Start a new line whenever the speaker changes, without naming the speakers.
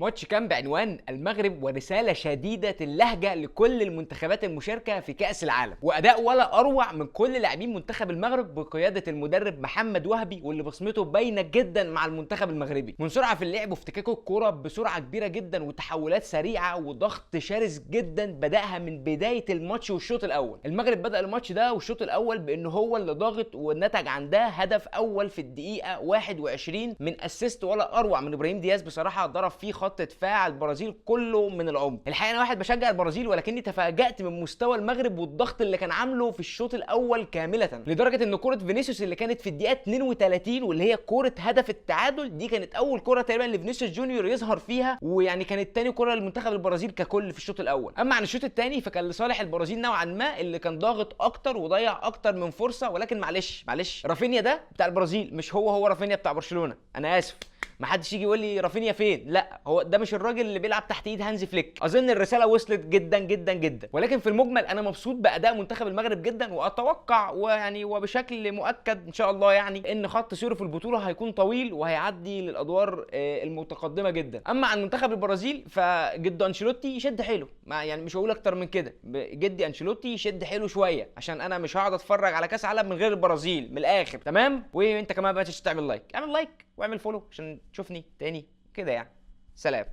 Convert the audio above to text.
ماتش كان بعنوان المغرب ورسالة شديدة اللهجة لكل المنتخبات المشاركة في كاس العالم، واداء ولا اروع من كل لاعبين منتخب المغرب بقيادة المدرب محمد وهبي، واللي بصمته باينة جدا مع المنتخب المغربي، من سرعة في اللعب وافتكاك الكره بسرعة كبيرة جدا وتحولات سريعة وضغط شرس جدا بداها من بداية الماتش والشوط الاول. المغرب بدا الماتش ده والشوط الاول بان هو اللي ضاغط، ونتج عن ده هدف اول في الدقيقة 21 من assist ولا اروع من ابراهيم دياز، بصراحة ضرب فيه خط دفاع البرازيل كله من العمق. الحقيقة انا واحد بشجع البرازيل، ولكني تفاجات من مستوى المغرب والضغط اللي كان عامله في الشوط الاول كاملة، لدرجة ان كره فينيسيوس اللي كانت في الدقيقة 32 واللي هي كره هدف التعادل دي كانت اول كره تقريبا لفينيسيوس جونيور يظهر فيها، ويعني كانت تاني كره لمنتخب البرازيل ككل في الشوط الاول. اما عن الشوط الثاني فكان لصالح البرازيل نوعا ما، اللي كان ضاغط اكتر وضيع اكتر من فرصة، ولكن معلش معلش رافينيا ده بتاع البرازيل مش هو رافينيا بتاع برشلونة، انا اسف، ما حدش يجي يقول لي رافينيا فين، لا هو ده مش الراجل اللي بيلعب تحت ايد هانزي فليك. اظن الرسالة وصلت جدا جدا جدا، ولكن في المجمل انا مبسوط باداء منتخب المغرب جدا، واتوقع ويعني وبشكل مؤكد ان شاء الله يعني ان خط سيره في البطولة هيكون طويل وهيعدي للادوار المتقدمة جدا. اما عن منتخب البرازيل فجد انشيلوتي يشد حيله، ما يعني مش هقول اكتر من كده، جدي انشيلوتي يشد حيله شوية، عشان انا مش هقعد اتفرج على كاس عالم من غير البرازيل من الاخر. تمام، وانت كمان ما تنساش تعمل like، اعمل like واعمل follow عشان تشوفني تاني كده يعني. سلام.